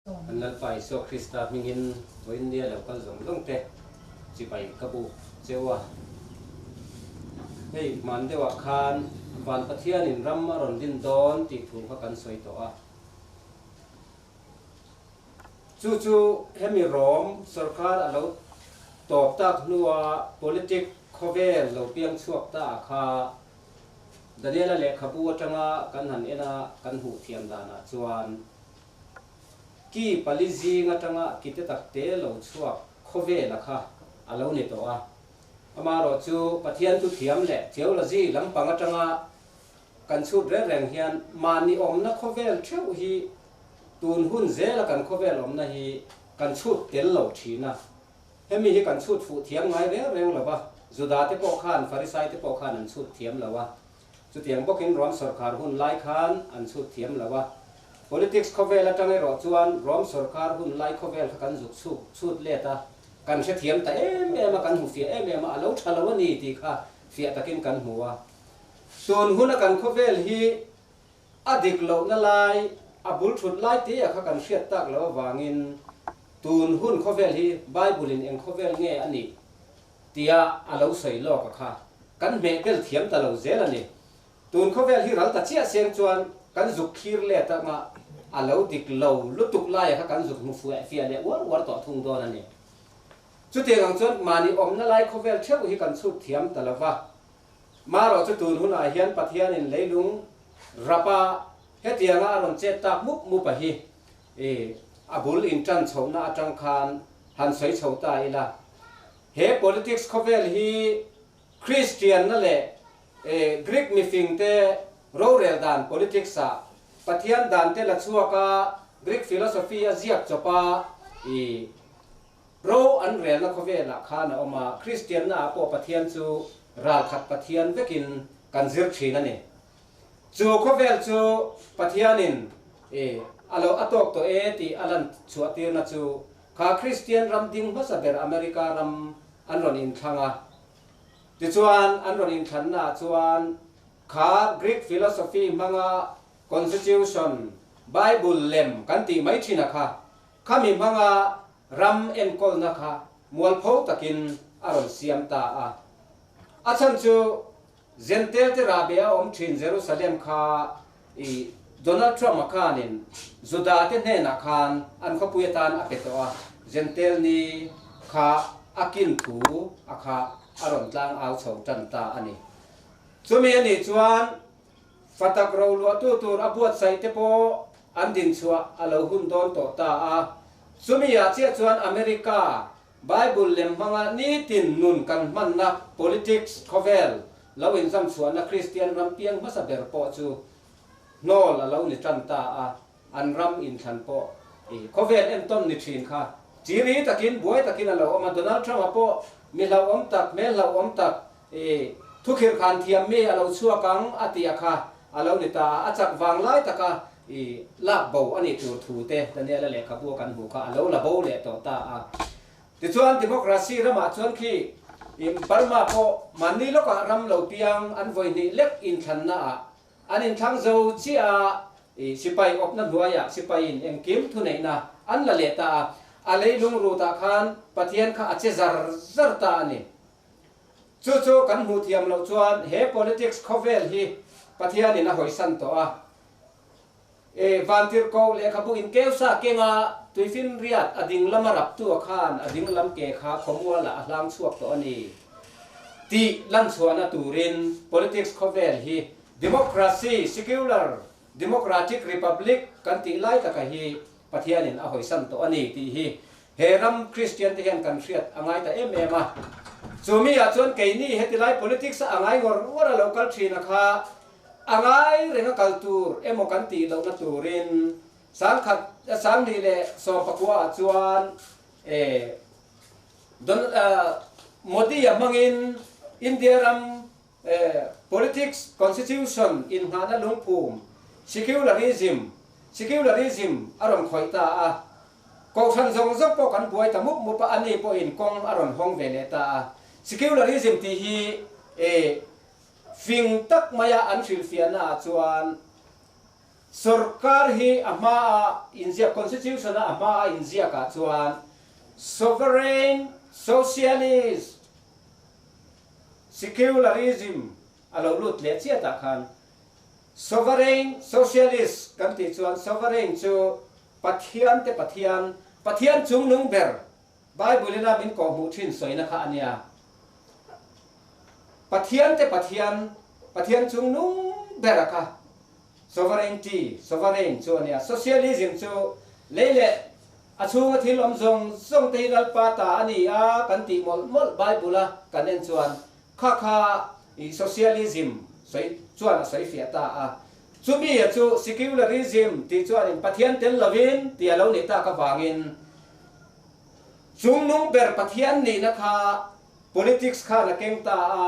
Kan Lalpa Isua Krista hmingin vawiin nia lo kal zawng zawng te chibai ka buk cheu a. Hei hman deuhah khan Van Pathianin ram a rawn din dawn tih thu kha kan sawi tawh a. Chu chu hemi Rom sorkar a lo tawp tak hnua politic khawvel lo piang chhuak ta ah kha Daniela lehkhabu atanga kan han en a kan hmuh thiam danah chuan Ki pali zing atanga ki te tak te lo chhuak khawvela kha a lo ni tawh a. Amaherawh chu Pathian thu thiam leh theology lampang atanga kan chhut reng reng hian mahni awmna khawvel theuh hi tun hun zela kan khawvel awmna hi kan chhut tel lo thin a. Hemi hi kan chhut fuh thiam ngai reng reng lo va, Juda te pawh khan Farisai te pawh khan an chhut thiam lo a. Chutiang bawkin Rom sawrkar hun lai khan an chhut thiam lo a. Politics khawvel atang erawh chuan Rom sawrkar hun lai khawvel kha kan zuk chhuk chhut let a, kan hrethiam ta em em a, kan hmu fiah em em a, a lo tha lo a ni tih kha fiah takin kan hmu a. Tun huna kan khawvel hi a dik lohna lai, a bul thut lai te a kha kan hriat tak loh avangin tun hun khawvel hi Bible in eng khawvel nge a nih tia a lo sawi lawk a kha kan hmeh bel thiam ta lo zel a ni. Tun khawvel hi ral ta chiah seng chuan kan zuk thlir let anga a lo dik lo lutuk laia kha kan zuk hmu fueh fiah leh uar uar tawh thung dawn a ni. Chutiang ang chuan mahni awmna lai khawvel theuh hi kan chhut thiam ta lo va. Marawh chu tun hunah hian Pathianin leilung rapa hetianga a rawn chet tak mup mup a hi i a bul intan chhohna atang khan han sawi chho ta ila. He politics khawvel hi Kristianna leh Greek mifingte rorel dan politics-ah Pathian dante la chhuak a, Greek philosophy a ziak chawp a, i ro an relna khawvelah khan a awm a, Kristianna-ah pawh Pathian chu ralkhat Pathian vekin kan zir thin a ni. Chu khawvel chu Pathianin i a lo a tawk tawh e tih a lan chhuahtirna chu Kha Kristian ram ding hmasa ber America ram an rawn inthlang a. Tichuan, an rawn inthlannaah chuan kha Greek philosophy hmanga constitution, Bible lem kan tih mai thin a kha, khami hmanga ram enkawlna kha mualpho takin a rawn siam ta a. A chhan chu Zentail te rahbeh a awm thin Jerusalem kha i Donald Trump a khanin Juda te hnenah khan an khawpui atan a pe tawh a, Zentail ni kha a kin thu a kha a rawn tlang au chho tan ta a ni. Chumi a nih chuan fatak roluahtu tur a buatsaih te pawh an dinchhuah a lo hun dawn tawh ta a, chumi ah chiah chuan America Bible lem hmanga nitin nun kan hmanna politics khawvel lo inzam chhuahna Kristian ram piang hmasa ber pawh chu hnawl a lo ni tan ta a, an ram inthlan pawh i khawvel entawn ni thin kha chiri takin buai takin a lo awm a, Donald Trump-a pawh mi hlauhawm tak, hmel hlauhawm tak i thukhirh khan thiam mi a lo chhuak ang a tih a kha a lo ni ta a, a chak vang lai taka i lak bo a nih tur thu te Daniela lehkhabu a kan hmuh kha a lo la bo leh tawh ta a. Tichuan democracy ramah chuan khi i Burma pawh mahni lawkah ram lo piang an vawi hnih lek inthlanna ah an inthlang zo chiah a, i sipai awpna hnuaiah sipaiin engkim thuneihna an la leh ta a, a leilung rutah khan Pathian kha a che zar zar ta a ni. Chu chu kan hmuh thiam loh chuan he politics khawvel hi Pathianin a hawisan tawh a. E Vantirhkoh lehkhabu inkeusa kenga tuifinriat a ding lama raptu a khan a ding lam ke kha khawmualah a hlang chhuak tawh a ni tih lanchhuahna turin politics khawvel hi democracy, secular democratic republic kan tih lai taka hi Pathianin a hawisan tawh a ni tih hi he ram Kristian te hian kan hriat a ngai ta em em a. Chumi ah chuan keini heti lai politics a a ngai ngawr ngawr a lo kal thin a kha A ngai reng a kal tur emaw kan tih lohna turin sangkhat sanghnih leh sawmpakua ah chuan e Don Modi-a hmangin India ram e politics constitution inngahna lungphum secularism secularism a rawn khawih ta a. Kohhran zawng zawng pawh kan buai ta mup mup a, ani pawhin kawng a rawn hawng ve leh ta a. Secularism tih hi e Fing tak maia an hrilhfiahnaah chuan Sorkar hi a hmaa inziak, Constitution a a hmaa inziakah chuan Sovereign Socialist Secularism a lo lut leh chiat ah khan Sovereign Socialist kan tih chuan Sovereign chu Pathian te Pathian, Pathian chungnung ber Bible ina min kawhhmuh thin sawina kha a nia. Pathian te Pathian, Pathian chungnung ber a kha Sovereignty, Sovereign, chu a nia. Socialism chu lei leh a chhunga thil awm zawng zawng te hi Lalpa ta a ni a kan tih mawlh mawlh Bible a kan en chuan kha kha i Socialism sawi chuan a sawi fiah ta a. Chumi a chu Secularism tih chuanin Pathian tel lovin tih a lo nih tak avangin Chungnung ber Pathian nihna kha politics khan a keng ta a,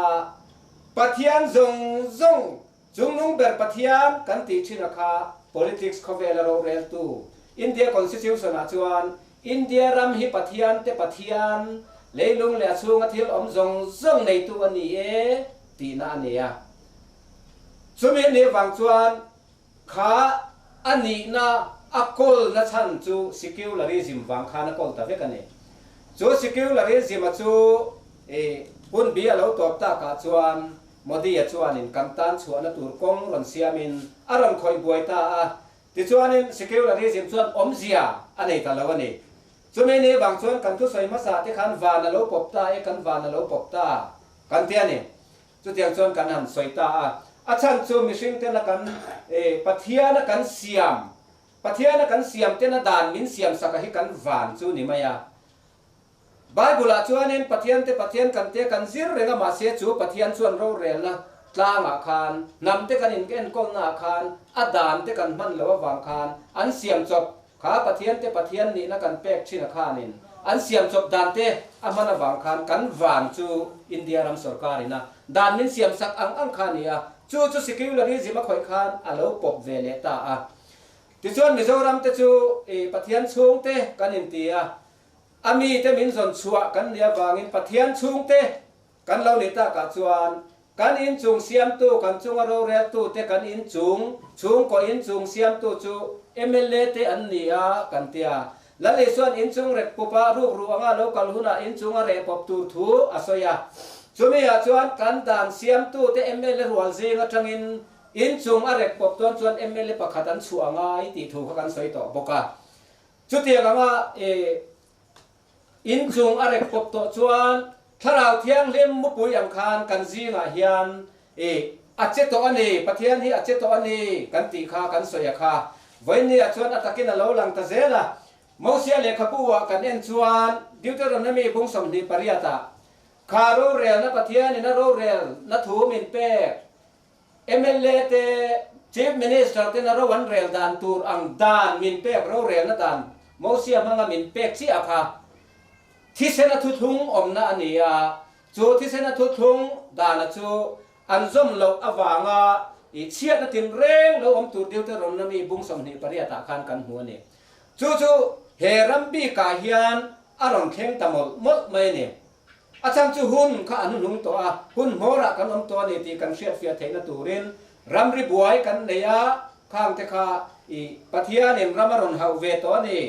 Pathian zawng zawng Chungnung ber Pathian kan tih thin a kha politics khawvela roreltu India Constitution ah chuan India ram hi Pathian te Pathian, leilung leh a chhunga thil awm zawng zawng neitu a ni e tihna a ni a. Chumi a nih vang chuan Kha a nihna a kawlna chhan chu secularism vang khan a kawl ta vek a ni. Chu secularism-a chu i hun bi a lo tawp takah chuan Modi-a chuanin kan tan chhuahna tur kawng rawn siamin a rawn khawih buai ta a. Tichuanin secularism chuan awmzia a nei ta lo a ni. Chumi ni vang chuan kan thusawi hmasa te khan van a lo pawp ta e, kan van a lo pawp ta kan ti a ni. Chutiang chuan kan han sawi ta a, a chhan chu mihring tena kan Pathiana kan siam, Pathiana kan siam tena dan min siam saka hi kan van chu ni mai a. Bible-ah chuanin Pathian te Pathian kan te kan zir reng a, mahse chu Pathian chuan rorelna tlangah khan, hnam te kan inenkawlnaah khan a dan te kan hman loh avang khan an siam chawp Kha Pathian te Pathian nihna kan pek thin a khanin an siam chawp dan te a hman avang khan kan van chu India ram sorkar ina dan min siam sak ang ang kha a ni a, chu chu secularism a khawih khan a lo pawp ve leh ta a. Tichuan Mizoram te chu i Pathian chhung te kan inti a, a mi te min zawn chhuah kan nih avangin Pathian chhung te Kan lo nih takah chuan kan inchung siamtu, kan chunga roreltute kan inchung, chhungkaw inchung siamtu chu mla te an ni a, kan ti a. Lal Isua'n inchung rek pupa rukru anga lo kal hunah inchung a reh pawp tur thu a sawi a. Chumi-ah chuan kan dan siamtute mla rual zing atangin inchung a rek pawp dawn chuan mla pakhat an chhuah angai tih thu kha kan sawi tawh bawk a. Chutiang anga i Inchung a rek pawp tawh chuan Thlarau Thianghlim mupui ang khan kan zingah hian i a che tawh a ni, Pathian hi a che tawh a ni kan tih kha kan sawi a kha. Vawiinniah chuan a takin a lo lang ta zel a. Mosia lehkhabu ah kan en chuan Deuteronomy bung 28 ah kha rorelna Pathianin a rorelna thu min pek mla te Chief Minister ten a ro an rel dan tur ang dan min pek rorelna dan Mosia hmanga min pek chiah kha thisen a thuthlung awmna a ni a, chu thisen a thuthlung dana chu an zawm loh avanga i chhiatna tinreng lo awm tur Deuteronomy bung 28 ah khan kan hmu a ni. Chu chu he ram bikah hian a rawn thleng ta mawlh mawlh mai a ni. A chhan chu hun kha an hnung tawh a, hun hmawrah kan awm tawh a ni tih kan hriatfiah theihna turin ramri buai kan nei a, khang te kha i Pathianin ram a rawn hauh ve tawh a ni,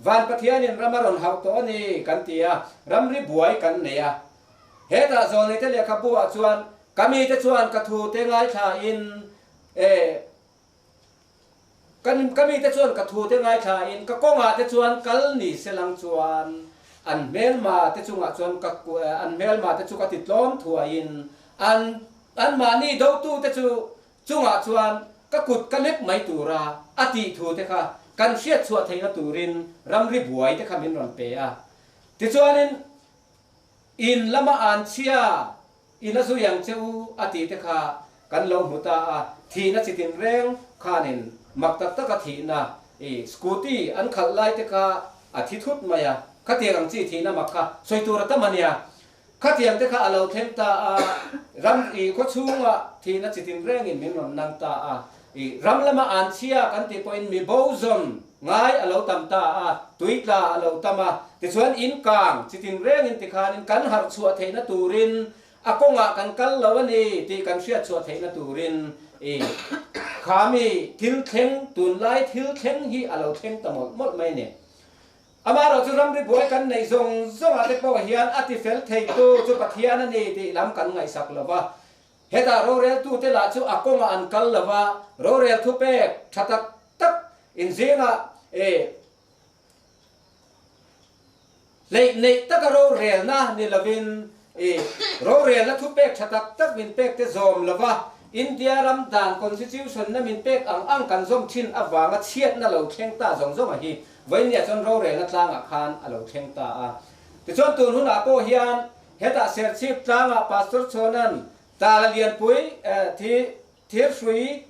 van Pathianin ram a rawn hauh tawh a ni kan ti a, ramri buai kan nei a. Hetah zawlneite lehkhabu ah chuan ka mite chuan ka thu te ngaithla in e Ka mite chuan ka thute ngaithlain ka kawngah te chuan kal ni se lang chuan an hmelma te chungah chuan ka an hmelma te chu ka ti tlawm thuaiin an anmahni dotute chu chungah chuan ka kut ka lek mai tura a tih thu te kha kan hriat chhuah theihna turin ramri buai te kha min rawn pe a. Tichuanin in lama an chhia I la zui ang che u a tih te kha kan lo hmu ta a, thihna chi tinreng khanin mak tak taka thihna i scooty an khalh lai te kha a thi thut mai a, khatiang ang chi thihna mak kha sawi tur a tam a nia. Khatiang te kha a lo thleng ta a, ram i khawchhunga thihna chi tinrengin min rawn nang ta a, i ram lama an chhia kan tih pawhin mi bo zawn ngai a lo tam ta a, tui tla a lo tam a, tichuan in kang chi tinrengin tikhanin kan harh chhuah theihna turin a kawngah kan kal lo a ni tih kan hriat chhuah theihna turin i Kha mi thil thleng, tunlai thil thleng hi a lo thleng ta mawlh mawlh mai a ni. Amaherawh chu ramri buai kan neih zawng zawngah te pawh hian a tifel theitu chu Pathian a ni tih lam kan ngaihsak lo va. Hetah roreltute lah chu a kawngah an kal lo va, rorel thupek tha tak tak inzingah e hleih neih taka rorelna ni lovin e rorelna thupek tha tak tak min pek te zawm lo va, India ram dan Constitution na min pek ang ang kan zawm thin avanga chhiatna lo thleng ta zawng zawng a hi vawinia chuan rorelna tlangah khan a lo thleng ta a. Tichuan tun hunah pawh hian Hetah Serchhip tlangah Pastor Chhuanan tala lianpui thi thirhrui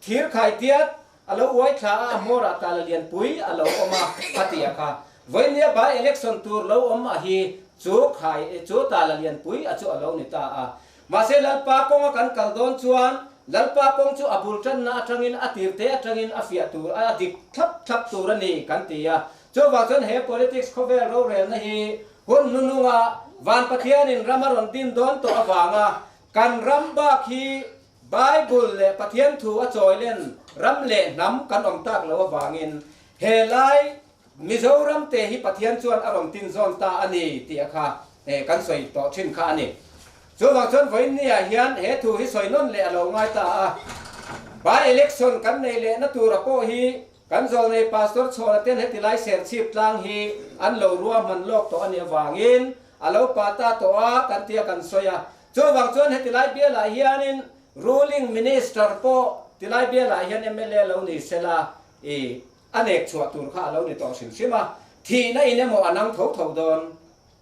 thir khaitiat a lo uai thla a, a hmawrah tala lianpui a lo awm a, a ti a kha. Vawinia by election tur lo awm a hi chu khai chu tala lianpui a chu a lo ni ta a. Mahse Lalpa kawnga kan kal dawn chuan Lalpa kawng chu a bul tanna atangin a tirte atangin a fiah tur a dik thlap thlap tur a ni kan ti a. Chuvang chuan he politics khawvel rorelna hi Hun hnununga Van Pathianin ram a rawn din dawn tawh avanga kan ram bak hi Bible leh Pathian thu a chawi len ram leh hnam kan awm tak lo avangin he lai Mizoram te hi Pathian chuan a rawn tin zawn ta a ni tih a kha kan sawi tawh thin kha a ni. Chuvang chuan vawiinniah hian he thu hi sawi nawn leh a lo ngai ta a. By election kan nei lehna tura pawh hi Kan zawlnei Pastor Chhawna ten heti lai Serchhip tlang hi an lo ruahman lawk tawh a nih avangin a lo pa ta tawh a kan tia kan sawi a. Chuvang chuan heti lai bialah hianin Ruling Minister pawh ti lai bialah hian mla lo ni sela i a nek chhuah tur kha a lo ni tawh hrim hrim a. Thihna in emaw a nang tho tho dawn.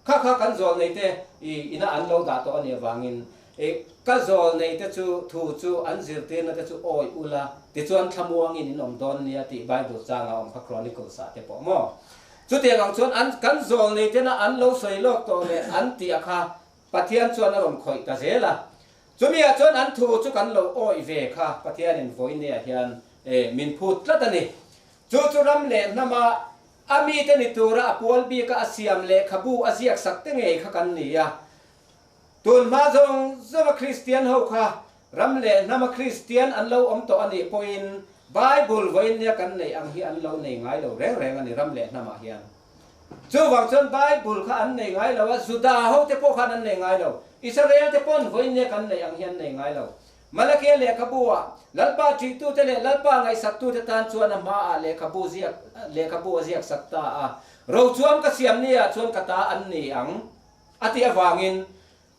Kha kha kan zawlnei te i ina an lo dah tawh a nih avangin i ka zawlnei te chu thu chu an zirtirna te chu awi ula tichuan thlamuangin in awm dawn nia tih Bible changa awm kha Chronicles ah te pawh maw. Chutiang ang chuan an kan zawlnei tena an lo sawi lawk tawh leh an tih a kha Pathian chuan a rawn khawih ta zel a. Chumi ah chuan an thu chu kan lo awi ve kha Pathianin vawinia hian min phut tlat a ni. Chu chu ram leh hnama a mite ni tura a pual bika a siam lehkhabu a ziak sak te ngei kha kan ni a. Tun hma zawng zawnga Kristian ho kha ram leh hnama Kristian an lo awm tawh a nih pawhin Bible vawiin nia kan neih ang hi an lo nei ngai lo reng reng a ni ram leh hnamah hian. Chuvang chuan Bible kha an nei ngai lo a, Juda ho te pawh khan an nei ngai lo, Israel te pawn vawiin nia kan neih ang hi an nei ngai lo. Malakia lehkhabu-ah Lalpa ṭihtute leh Lalpa ngaihsaktute tan chuan a hmaah lehkhabu ziak lehkhabu a ziaksak ta a. Rochuam ka siam niah chuan ka ta an ni ang, a tih avangin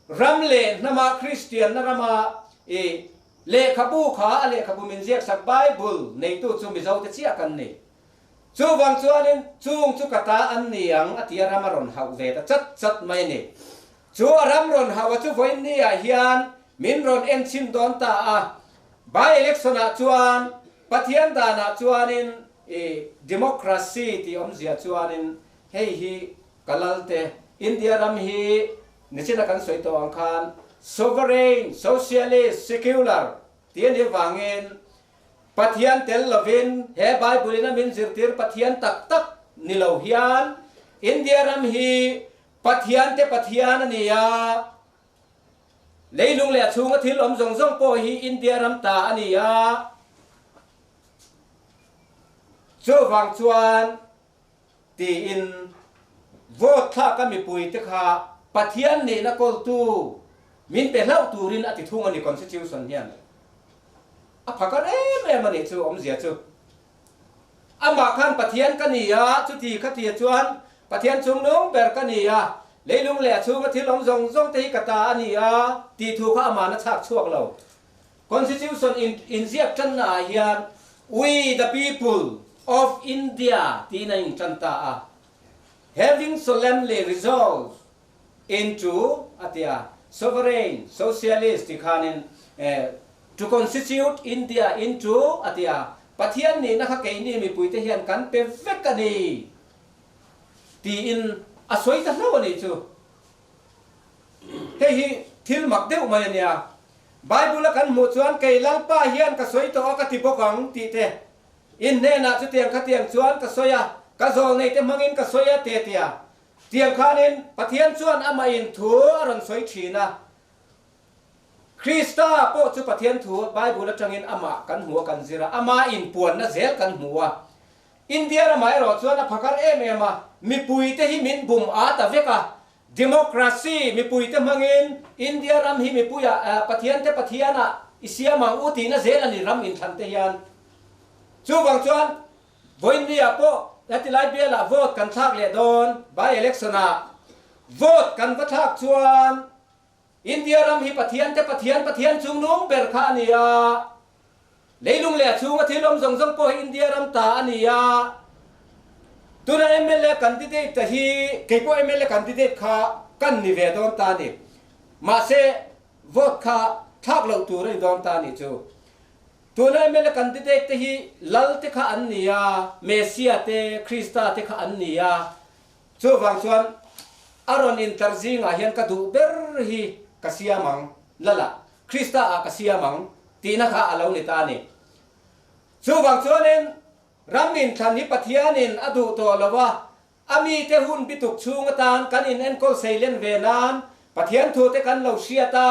ram leh hnama Kristianna rama i lehkhabu kha a lehkhabu min ziaksak Bible neitu chu Mizote chiah kan ni. Chuvang chuanin chung chu ka ta an ni ang, a ti a ram a rawn hauh ve ta chat chat mai a ni. Chu a ram rawn hauh a chu vawiinni-ah hian min rawn en chhin dawn ta a. By election-ah chuan Pathian danah chuanin i democracy tih awmzia chuanin hei hi ka lalte India ram hi nichina kan sawi tawh ang khan sovereign, socialist, secular tih a nih avangin Pathian tel lovin he Bible-in a min zirtir Pathian tak tak ni lo hian India ram hi Pathian te Pathian a ni a, leilung leh a chhunga thil awm zawng zawng pawh hi India ram ta a ni a. Chuvang chuan tiin vote thlaka mipui te kha Pathian nihna kawltu min pe hlauh turin a ti thung a ni Constitution hian. A phakar em em a nih chu awmzia chu. Amah khan Pathian ka ni a, chuti khatia chuan Pathian chungnung ber ka ni a, leilung leh a chhunga thil awm zawng zawng te hi ka ta a ni a, tih thu kha amahna chhak chhuak lo. Constitution in inziak tanna ah hian We the people of India tiin a intan ta a, Having solemnly resolved into a ti a, sovereign, socialist ti khanin to constitute India into a ti a, Pathian nihna kha keini mipuite hian kan pe vek a ni tiin a sawi ta hlauh a nih chu. Hei hi thil mak deuh mai a nia. Bible a kan hmuh chuan kei Lalpa hian ka sawi tawh a ka ti bawk ang tih te, in hnenah chutiang khatiang chuan ka sawi a, ka zawlneite hmangin ka sawi a te tia. Tiang khanin Pathian chuan amah in thu a rawn sawi thin a. Krista pawh chu Pathian thu Bible atangin amah kan hmu a kan zir a, ama inpuanna zel kan hmu a. India ramah erawh chuan a phakar em em a, mipuite hi min bum a ta vek a. Democracy mipuite hmangin India ram hi mipuiah Pathiante Pathianah i siam ang u tihna zel a ni ram inthlan te hian. Chuvang chuan Vawiinniah pawh hetilai bialah vote kan thlak leh dawn, by election ah vote kan va thlak chuan India ram hi Pathian te Pathian, Pathian chungnung ber kha a ni a. Leilung leh a chhunga thil awm zawng zawng pawh hi India ram ta a ni a. Tuna mla candidate te hi kei pawh mla candidate kha kan ni ve dawn ta a ni. Mahse vote kha thlak loh tur a ni dawn ta a nih chu. Tuna mla candidate te hi lal te kha an ni a, Messia te, Krista te kha an ni a. Chuvang chuan a rawn intar zingah hian ka duh ber hi ka siam ang, Lala, Krista ah ka siam ang tihna kha a lo ni ta a ni. Chuvang chuanin ram inthlan hi Pathianin a duh tawh lo a, a mite hun bituk chhung atan kan inenkawl seilen ve nan Pathian thute kan lo hriat a,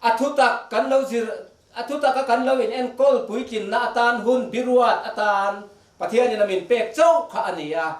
a thutak kan lo zir, a thutaka kan lo inenkawl puitlinna atan hun biruat atan Pathianin a min pek chauh kha a ni a.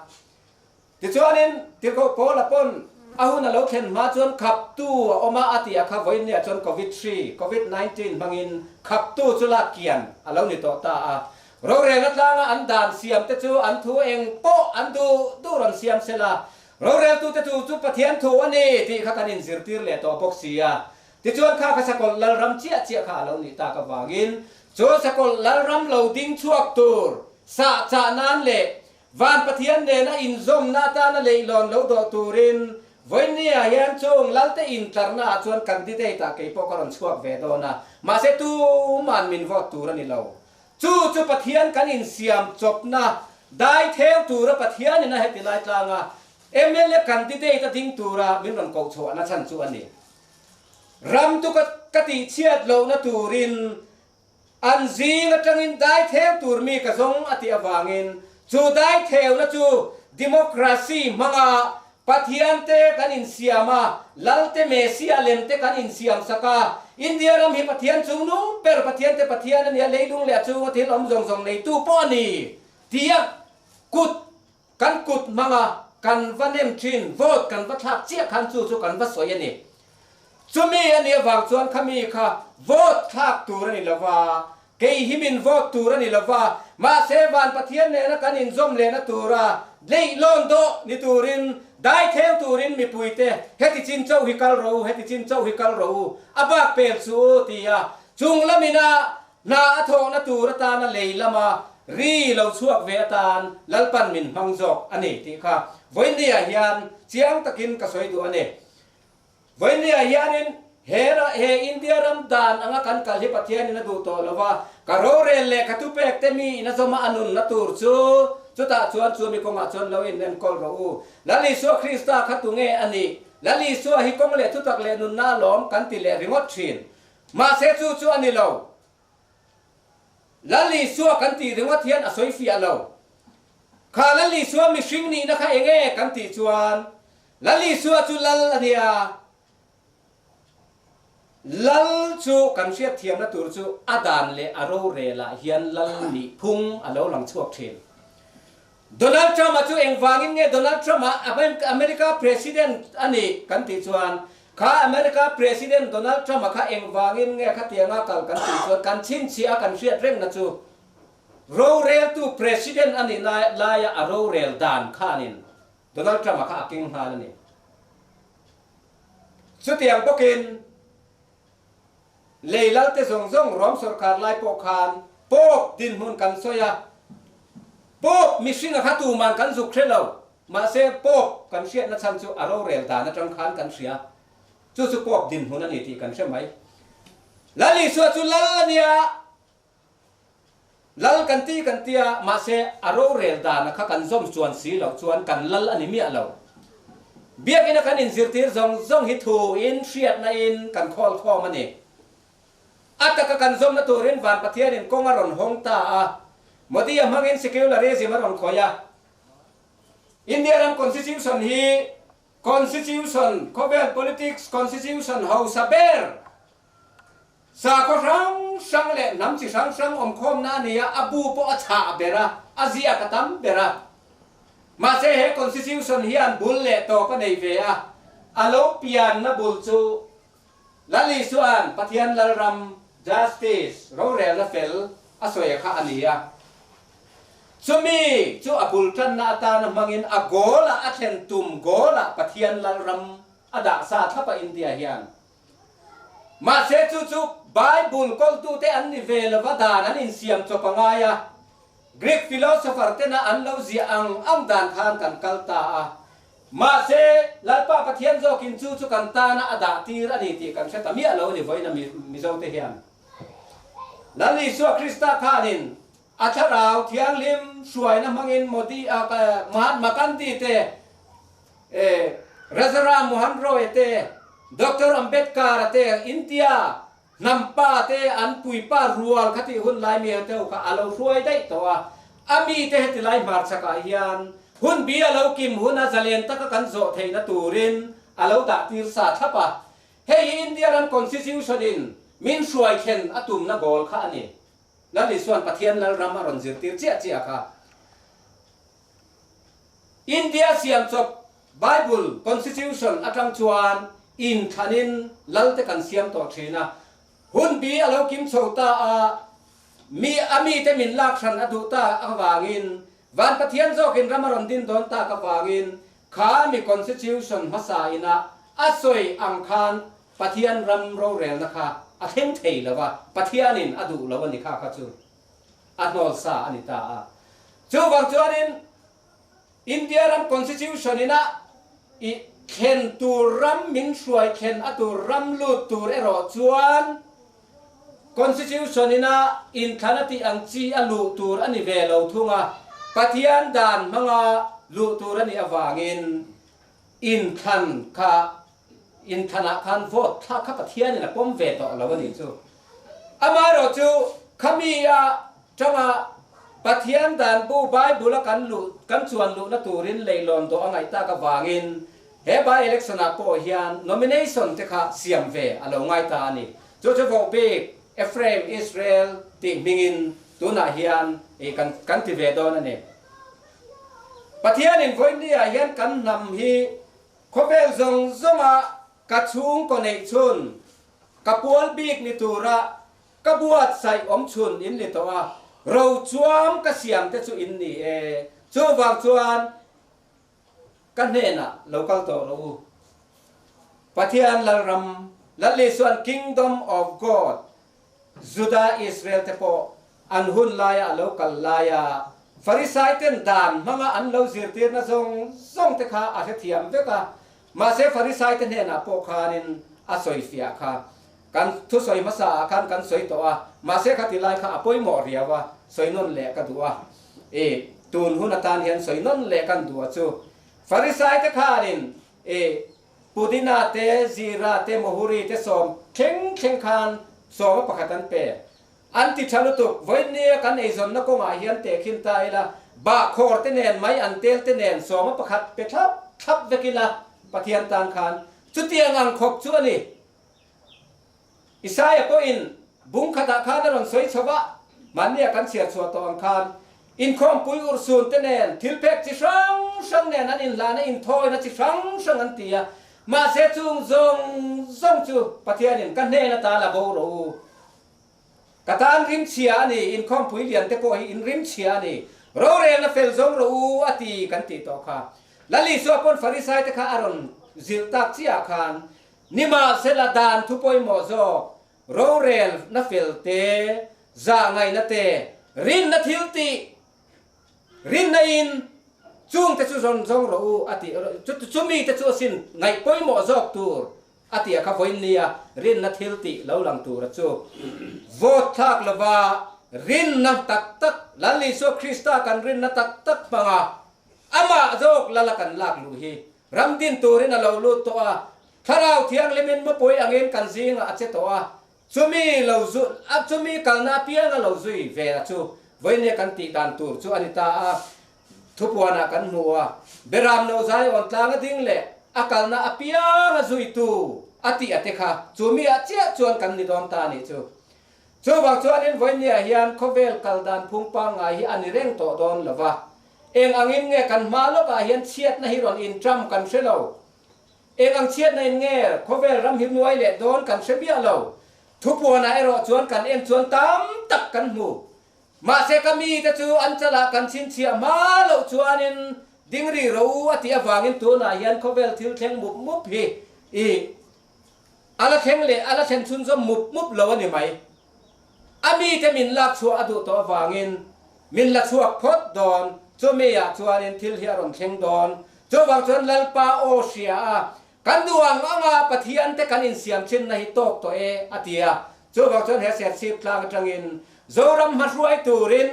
Tichuanin, Tirhkoh Paula pawn a hun a lo thlen hma chuan khaptu a awm a, a ti a kha vawiinniah chuan Covid hri, Covid 19, hmangin khaptu chu lak kian a lo ni tawh ta a. Rorelna tlanga an dan siam te chu an thu eng pawh an duh duh rawn siam se la, roreltute thu chu Pathian thu a ni tih kha kan inzirtir leh tawh bawk si a. Tichuan kha kha Sakawlh Lalram chiah chiah kha a lo nih tak avangin chu Sakawlh Lalram lo ding chhuak tur sah chah nan leh Van Pathian nena inzawmna atana leihlawn lo dawh turin Vawinia hian chung Lalte intlarna ah chuan candidate ah kei pawh ka rawn chhuak ve dawn a, mahse tuman min vote tur a ni lo. Chu chu Pathian kan insiam chawpna dai theu tura Pathianin a heti lai tlanga mla candidate a ding tura min rawn koh chhuahna chhan chu a ni. Ram chu ka tihchhiat lohna turin An zing atangin daitheu tur mi ka zawng a tih avangin chu daitheuna chu democracy hmanga Pathian te kan insiam a, Lal te Messiah lem te kan insiam sak a, India ram hi Pathian chungnung ber Pathian te Pathian a nia leilung leh a chunga thil awm zawng zawng neitu pawh a ni tia kut kan kut hmanga kan va nem thin vote kan va thlak chiah khan chu chu kan va sawi a ni. Chumi a nih avang chuan khami kha vote thlak tur a ni lova, kei hi min vote tur a ni lova, mahse van Pathian nena kan inzawm lehna tura leihlawn dawh ni turin, dai theu turin mipuite heti chin chauh hi kal rawh u, heti chin chauh hi kal rawh u, a bak pel suh u ti a, chung lamina hna a thawhna tur atana lei lama ri lo chhuak ve atan Lalpan min hmang zawk a ni tih kha vawiinniah hian chiang takin ka sawi duh a ni. Vawiinniah hianin he he India ram dan anga kan kal hi Pathianin a duh tawh lo va, ka rorel leh ka thupek te mi in a zawma a nunna tur chu chutah chuan chu mi kawngah chuan lo in enkawl rawh u. Lal Isua Krista kha tunge a nih? Lal Isua hi kawng leh thutak leh nunna alawm kan ti leh ringawt thin. Mahse chu chu a ni lo. Lal Isua kan tih ringawt hian a sawi fiah lo. Kha Lal Isua mihring nihna kha enge kan tih chuan Lal Isua chu Lal a nia. Lal chu kan hriatthiamna tur chu a dan leh a rorelah hian Lal nih phung a lo lang chhuak thin. Donald Trump-a chu engvangin nge Donald Trump-a America President a nih kan tih chuan kha America President Donald Trump-a kha engvangin nge khatianga kal kan tih chuan kan chhinchhiah a kan hriat rengna chu roreltu President a nih laia a rorel dan khanin Donald Trump-a kha a keng nghal a ni. Chutiang bawkin lei lalte zawng zawng Rom sawrkar lai pawh khan Pope dinhmun kan sawi a, Pope mihringa kha tuman kan zuk hre lo, mahse Pope kan hriatna chhan chu a rorel dan atang khan kan hria. Chu chu Pope dinhmun a ni tih kan hre mai. Lal Isua chu lal a nia. Lal kan ti kan ti a, mahse a rorel dana kha kan zawm chuan si loh chuan kan lal a ni miah lo. Biakina kan inzirtir zawng zawng hi thu in hriatna in kan khawl khawm a ni. A taka kan zawmna turin Van Pathianin kawng a rawn hawng ta a, Modi-a hmangin secularism a rawn khawih a. India ram constitution hi constitution, khawvel politics constitution hausa ber. Sakhaw hrang hrang leh hnam chi hrang hrang awmkhawmna a ni a, a bu pawh a chhah ber a, a ziak a tam ber a. Mahse he Constitution hian bul leh tawp a nei ve a, a lo pianna bul chu Lal Isua'n Pathian Lalram, Justice, rorelna fel a sawi a kha a ni a. Chumi chu a bul tanna atana hmangin a goal ah a thlen tum goal ah Pathian Lalram a dah sa thlap a India hian. Mahse chu chu Bible kawltute an ni ve lova dan an insiam chawp a ngai a, Greek philosopher tena an lo ziah ang ang dan khan kan kal ta a. Mahse Lalpa Pathian zawkin chu chu kan tana a dah tir a ni tih kan hre ta miah lo a ni vawiin a Mizote hian. Lal Isua Krista khanin a thlarau thianghlim hruaina hmangin Modi a Mahatma Gandhi te, Rajaram Mohan Roy te, Doctor Ambedkar-a te, India hnam pa te an puipa rual kha tih hun lai mi ho te kha a lo hruai daih tawh a. A mite heti lai hmarchhakah hian hun bi a lo kim huna zalen taka kan zawh theihna turin a lo dah tir sa thlap a. Hei hi India ram Constitution in min hruai thlen a tumna goal kha a ni. Lal Isua'n Pathian Lalram a rawn zirtir chiah chiah kha. India siamchawp Bible Constitution atang chuan inthlanin Lalte kan siam tawh thin a. Hun bi a lo kim chho ta a, mi a mite min lak hran a duh ta avangin Van Pathian zawkin ram a rawn din dawn tak avangin kha mi Constitution hmasa ina a sawi ang khan Pathian ram rorelna kha a thleng thei lo a, Pathianin a duh lo a ni kha kha chu a hnawl sa a ni ta a. Chuvang chuanin India ram Constitution ina i thlen tur ram min hruai thlen a tur ram lut tur erawh chuan Constitution ina inthlan a tih ang chi a luh tur a ni ve lo thung a, Pathian dan hmanga luh tur a nih avangin inthlan kha Inthlanah khan vote thlak kha Pathianin a pawm ve tawh lo a nih chu. Amaherawh chu khami a tanga Pathian dan bu Bible a kan luh kan chuan luhna turin leihlawn dawh a ngaih tak avangin he by election ah pawh hian nomination te kha siam ve a lo ngai ta a ni. Chu chu voh bik Ephraim Israel tih hmingin tunah hian kan kan ti ve dawn a ni. Pathianin vawiin ah hian kan hnam hi Khawvel zawng zawnga ka chhungkaw neih chhun, ka pual bik ni tura ka buatsaih awm chhun in ni tawh a, ro chuam ka siam te chu in ni e. Chuvang chuan ka hnenah lo kal tawh rawh u. Pathian Lalram, Lal Isuan Kingdom of God, Juda Israel te pawh an hun laia a lo kal laia Farisai ten dan hmanga an lo zirtirna zawng zawng te kha a hrethiam vek a, mahse Farisai te hnenah pawh khanin a sawifiah kha kan thusawi hmasa ah khan kan sawi tawh a, mahse kha ti lai kha a pawimawh riau a, sawi nawn leh ka duh a, i tun hun atan hian sawi nawn leh kan duh a chu Farisai te khanin i Pudina te, Zira te, Mohuri te sawm thleng thleng khan sawma pakhat an pe. An ti tha lutuk, vawinia kan eizawnna kawngah hian tehkhin ta ila, bahkhawr te nen, mai an tel te nen sawma pakhat pe thlap thlap vek ila Pathian tan khan chutiang ang khawp chu a ni. Isaia pawhin bung khatah khan a rawn sawi chho va, mahnia kan chhiar chhuah tawh ang khan inkhawmpui urhsun te nen thilpek chi hrang hrang nen an inhlana inthawina chi hrang hrang an ti a, mahse chung zawng zawng chu Pathianin ka hnen ata la bo rawh u. Ka tan rimchhia a ni, inkhawmpui lian te pawh hi in rimchhia a ni, rorelna fel zawng rawh u a ti kan tih tawh kha. Lal Isua pawn Farisai te kha a rawn zilh tak chiah khan Nimahsela dan thu pawimawh zawk, rorelna fel te, zah ngaihna te, rinna thil tih, rinna in chung te chu rawn zawng rawh u a tih, chumi te chu asin ngaih pawimawh zawk tur a tih a kha vawiin nia rinna thil tih lo lang tura chu vote thlak lova rinna tak tak Lal Isua Krista kan rinna tak tak hmanga amah zawk lala kan lak luh hi Ram din turin a lo lut tawh a, Thlarau Thianghlimin mawpui angin kan zingah a che tawh a, chumi lo zu a chumi kalna apianga lo zui ve a chu vawinia kan tih dan tur chu a ni ta a, thupuanah kan hmu a, Beram no zai awn tlanga ding leh a kalna apianga zuitu. a tih a te kha chu mi ah chiah chuan kan ni dawn ta a nih chu. Chuvang chuanin vawinia hian khawvel kal dan phung pangngai hi a ni reng tawh dawn lo va. Eng angin nge kan hma lawkah hian chhiatna hi rawn inṭam kan hre lo. Eng ang chhiatna in nge khawvel ram hi nuai leh dawn kan hre miah lo. Thupuanah erawh chuan kan en chuan tam tak kan hmu. Mahse ka mite chu an chalah kan chhinchhiah hma loh chuanin ding ri ro a tih avangin tunah hian khawvel thil thleng mup mup hi i A la thleng leh a la thlen chhunzawm mup mup lo a ni mai. A mite min lak chhuah a duh tawh avangin min la chhuak phawt dawn, chumi ah chuanin thil hi a rawn thleng dawn. Chuvang chuan Lalpa aw hria a, kan duh ang anga Pathian te kan insiam thinna hi tawk tawh e a ti a. Chuvang chuan he Serchhip tlang atangin Zoram hmahruai turin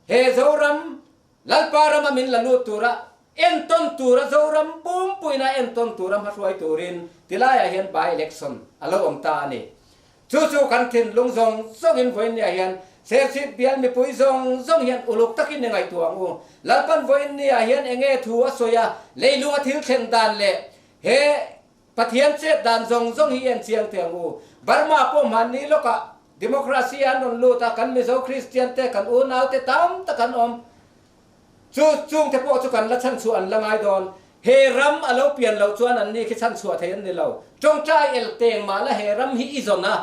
he Zoram Lalpa rama min la lut tura entawn tura Zoram pumpuina entawn tura hmahruai turin tilaiah hian by election a lo awm ta a ni. Chu chu kan thinlung zawng zawngin vawiinniah hian Serchhip bial mipui zawng zawng hian uluk takin i ngaihtuah ang u. Lalpan vawiinniah hian enge thu a sawi a, leilunga thil thlen dan leh he Pathian chet dan zawng zawng hi en chiang teh ang u. Burma pawh hmanni lawkah Democracy an rawn lut a, kan Mizo Christian te, kan unau te tam tak an awm. Chu chung te pawh chu kan la chhanchhuah an la ngai dawn. He ram a lo pian loh chuan an ni khi chhanchhuah thei an ni lo. Tawngtai el teng mah la he ram hi i zawn a,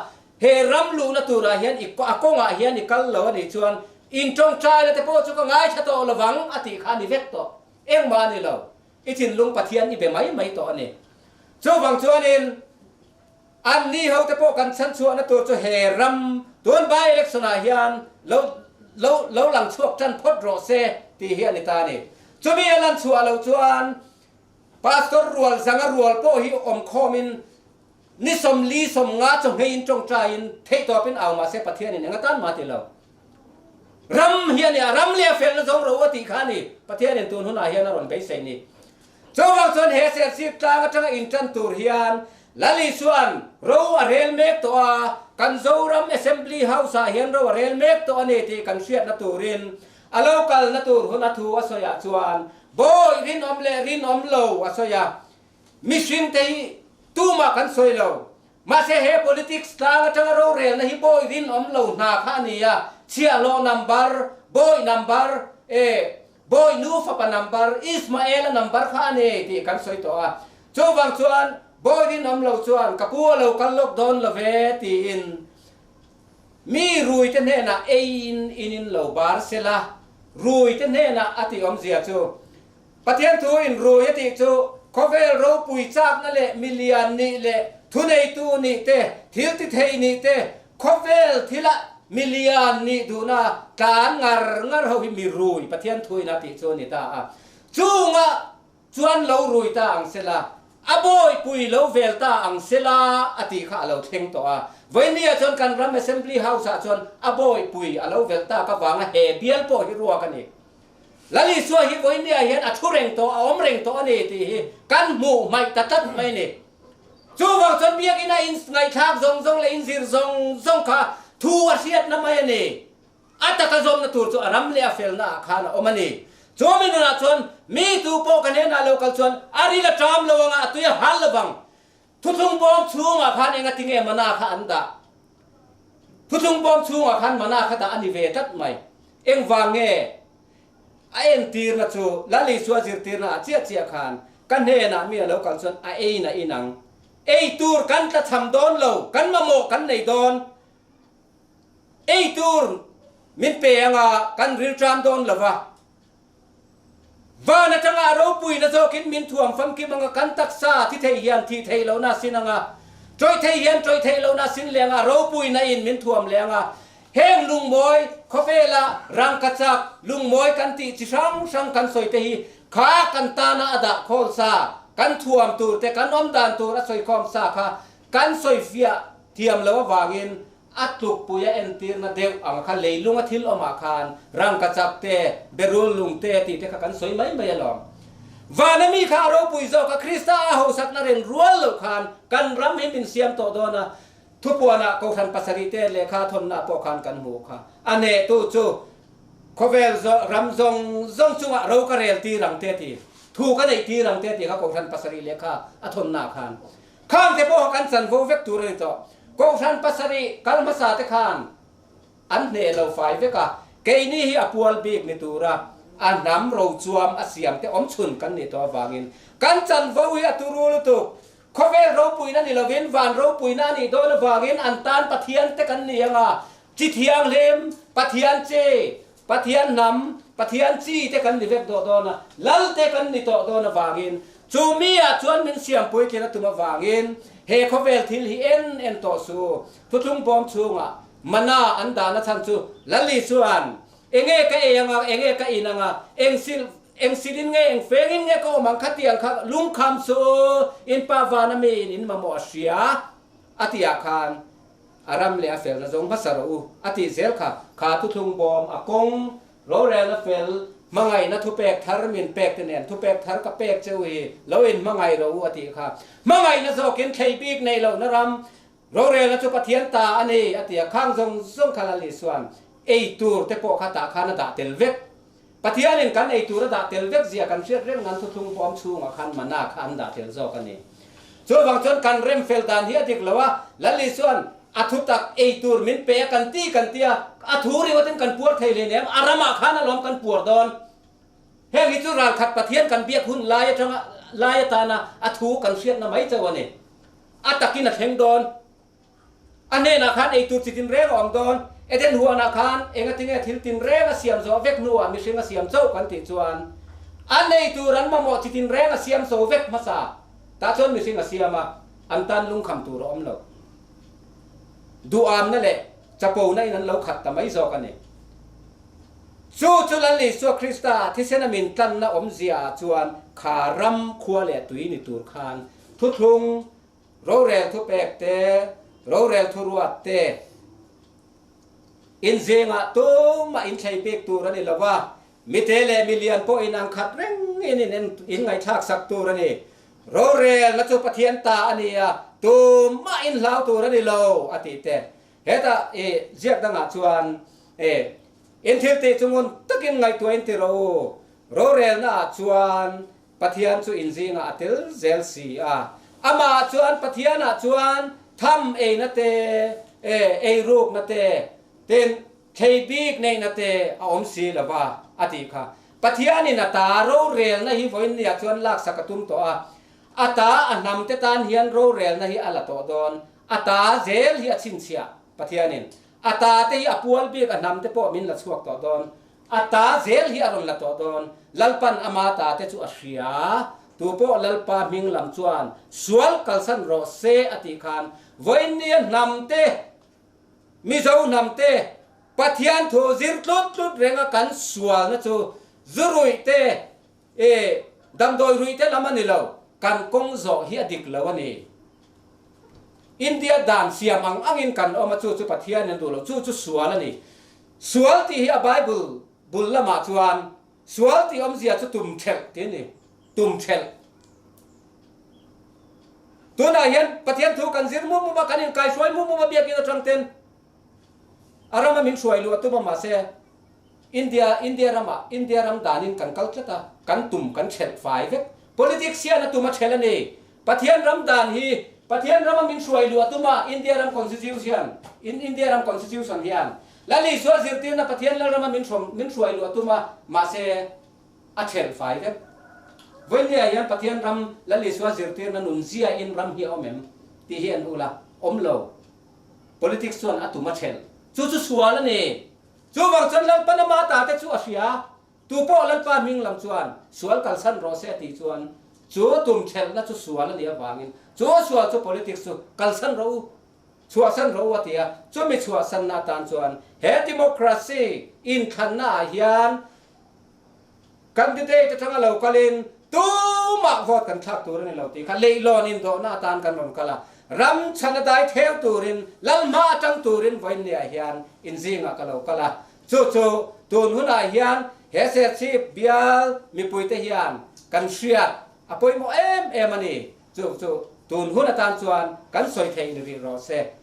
he ram luhna turah hian i a kawngah hian i kal lo a nih chuan in tawngtaina te pawh chu ka ngaithla tawh lovang a tih kha a ni vek tawh. Engmah a ni lo. I thinlung Pathian i be mai mai tawh a ni. Chuvang chuanin an ni ho te pawh kan chhanchhuahna tur chu he ram tun by election ah hian lo lo lo lang chhuak tan phawt rawh se tih hi a ni ta a ni. Chumi a lan chhuah loh chuan Pastor rual zanga rual pawh hi awm khawmin ni 40 50 chawhmeiin tawngtaiin theihtawpin au mahse Pathianin eng atan mah ti lo. Ram hi a ni a, ram leh a felna zawng ro a tih kha a ni. Pathianin tun hunah hian a rawn beisei ni. Chuvang chuan he Serchhip tlang atanga intan tur hian Lal Isua'n ro a rel mek tawh a, kan Zoram Assembly House-ah hian ro a rel mek tawh a ni tih kan hriatna turin a lo kalna tur hun a thu a sawiah chuan Bawi rinawm leh rinawm lo a sawi a, mihringte hi tumah kan sawi lo. Mahse he politics tlang atanga rorelna hi bawi rinawm lo hna kha a ni a, chhiahhlawh number, bawi number, e, bawi nu fapa number, Ismaela number kha a ni tih kan sawi tawh a. Chuvang chuan bawi rinawm lo chuan ka pu a lo kal lawk dawn lo ve tiin mi rui te hnenah eiin inin lo bar sela, rui te hnenah a tih awmzia chu Pathian thu in rui a tih chu khawvel ropui chakna leh milian nih leh thuneitu nih te, thil ti thei nih te, khawvel thila milian nih duhna tlan ngar ngar ho hi mi rui Pathian thu in a tih chu a ni ta a. Chunga chuan lo rui ta ang sela, a bawipui lo vel ta ang sela a tih kha a lo thleng tawh a. Vawinia chuan kan ram Assembly House ah chuan a bawipui a lo vel tak avanga he bial pawh hi ruak a ni. Lal Isua hi vawinia hian a thu reng tawh, a awm reng tawh a ni tih hi kan hmuh hmaih ta tlat mai a ni. Chuvang chuan biakina in ngaihthlak zawng zawng leh in zir zawng zawng kha thu a hriatna mai a ni. A taka zawmna tur chu a ram leh a felna ah khan a awm a ni. Chu mi nunah chuan mi tu pawh ka hnenah lo kal chuan a ril a ṭam lo anga a tui a hal lo vang. Thuthlung bawm chhungah khan enga tinge mana kha an dah? Thuthlung bawm chhungah khan mana kha dah a ni ve tlat mai. Engvang nge a entirna chu Lal Isua zirtirna ah chiah chiah khan ka hnenah mi a lo kal chuan a ein a inang. Ei tur kan tla cham dawn lo, kan mamawh kan nei dawn. Ei tur min pe anga kan rilṭam dawn lo va. Van atanga a ropuina zawkin min thuam famkim anga kan taksa thi thei hian thih theih lohna a sin anga, tawih thei hian tawih theih lohna a sin leh anga, ropuina in min thuam leh anga. Heng lungmawi khawvela rangkachak lungmawi kan tih chi hrang hrang kan sawi te hi kha kan tana a dah khawl sa, kan thuam tur te, kan awm dan tur a sawikhawm sa kha kan sawifiah thiam lo avangin A tlukpui a entirna deuh ang kha leilunga thil awmah khan rangkachak te, berul lung te tih te kha kan sawi mai mai alawm. Vana mi kha a ropui zawk a, Krista a hosakna reng rual loh khan kan ram hi min siam tawh dawn a, thupuanah Kohhran pasarih te lehkha thawnna pawh khan kan hmuh kha. A nehtu chu khawvel ram zawng zawng chungah ro ka rel tir ang te ti, thu ka neih tir ang te tih kha Kohhran pasarih lehkha a thawnnaah khan. Khang te pawh kan chanvo vek tur a ni tawh. Kohhran pasarih kal hmasa te khan an hneh lo fai vek a, keini hi a pual bik ni tura a hnam rochuam a siam te awmchhun kan nih tawh avangin kan chanvo hi a turu lutuk. Khawvel ropuina ni lovin van ropuina a nih dawn avangin an tan Pathian te kan ni ang a, chi thianghlim, Pathian chi, Pathian hnam, Pathian chi te kan ni vek dawh dawn a, Lal te kan ni tawh dawn avangin chu mi ah chuan min siam puitlin a tum avangin he khawvel thil hi en en tawh su. Thuthlung bawm chhungah mana an dahna chhan chu Lali chuan enge ka ei anga, enge ka in anga, eng sil Eng silin nge, eng fengin nge ka awm ang kha tih ang kha lungkham chu in pa vana miin in mamawh a hria a tih ah khan a ram leh a felna zawng hmasa rawh u a tih zel kha. Kha thuthlung bawm a kawng rorelna fel hmangaihna thupek thar min pek te nen thupek thar ka pek che u hi lo in hmangaih rawh u a tih kha. Hmangaihna zawkin thlei bik neih lohna ram rorelna chu Pathian ta a ni a ti a, khang zawng zawng kha Lal Isua'n ei tur te pawh kha tah khan a dah tel vek. Pathianin kan ei tur a dah tel vek zia kan hriat reng nan thuthlung bawm chhungah khan mana kha an dah tel zawk a ni. Chuvang chuan kan rem fel dan hi a dik lo a, Lali chuan a thu tak ei tur min pe a kan ti kan ti a, a thu ringawtin kan puar thei hle nem, a ramah khan alawm kan puar dawn. Heng hi chu ralkhat Pathian kan biak hun lai atanga lai atana a thu kan hriatna mai chauh a ni. A takin a thleng dawn. A hnenah khan ei tur chi tinreng a awm dawn. Eden huanah khan engatinge thil tinreng a siam zawh vek hnuah mihring a siam chauh kan tih chuan an ei tur an mamawh chi tinreng a siam zo vek hmasa. Tah chuan mihring a siam a, an tan lungkham tur a awm lo. Duhamna leh chapona in an lo khat ta mai zawk a ni. Chu chu Lal Isua Krista thisena min tlanna awmzia ah chuan kha ram khua leh tui ni tur khan thuthlung Rorel thupek te, rorel thuruat te inzingah tumah inthlei bik tur a ni lo va, mite leh milian pawh inang khat rengin in ngaihthlak sak tur a ni. Rorelna chu Pathian ta a ni a, tumah inhlau tur a ni lo, a tih te. Hetah i ziak dangah chuan e, in thil tih chu ngun takin ngaihtuah in ti rawh u, rorelnaah chuan Pathian chu inzingah a tel zel si a. Amah chuan Pathianah chuan tham eina te, e, eirukna te, tin, thlei bik neihna te a awm si lo va, a tih kha. Pathianin a ta rorelna hi vawiinniah chuan laksak a tum tawh a. A ta a hnamte tan hian rorelna hi a la tawh dawn. A ta zel hi a chhinchhiah, Pathianin. A ta te hi a pual bik a hnamte pawh min la chhuak tawh dawn. A ta zel hi a rawn la tawh dawn. Lalpan ama ta te chu a hria. Tu pawh Lalpa hming lam chuan sual kalsan rawh se a tih khan vawiinnia hnam te, Mizo hnam te, Pathian thu zir tlut tlut renga kan sualna chu zu ruih te, e, damdawi ruih te lam a ni lo, kan kawng zawh hi a dik lo a ni. India dan siam ang angin kan awm a, chu chu Pathian in a duh lo, chu chu sual a ni. Sual tih hi a Bible bul lamah chuan sual tih awmzia chu tum thelh tih a ni, tum thelh. Tunah hian Pathian thu kan zir mup mup a, kan inkaihruai mup mup a biakin atang ten a rama min hruai luh a tum a mahse India India ramah India ram danin kan kal tlat a, kan tum kan thelh fai vek. Politics hian a tum a thelh a ni. Pathian ram dan hi Pathian rama min hruai luh a tum a, India ram Constitution in India ram Constitution hian Lal Isua zirtirna Pathian lal rama min hrawm min hruai luh a tum a, mahse a thelh fai vek. Vawinia hian Pathian ram Lal Isua zirtirna nun zia in ram hi a awm em tih hi an ul a, awm lo. Politics chuan a tum a thelh. Chu chu sual a ni. Chuvang chuan Lalpan ama ta te chu a hria. Tu pawh Lalpa hming lam chuan sual kalsan rawh se a tih chuan chu tum thelhna chu sual a nih avangin chu sual chu politics chu kalsan rawh u, chhuahsan rawh u a ti a. Chumi chhuahsanna atan chuan he democracy inthlanna ah hian candidate atanga lo kalin tumah vote kan thlak tur a ni lo tih kha leihlawn indawhna atan kan rawn kal a. Ram chhan a dai theu turin, Lalhma atang turin vawiinniah hian inzingah ka lo kal a. Chu chu tun hunah hian he Serchhip bial mipuite hian kan hriat a pawimawh em em a ni. Chu chu tun hun atan chuan kan sawi theih ni rih rawh se.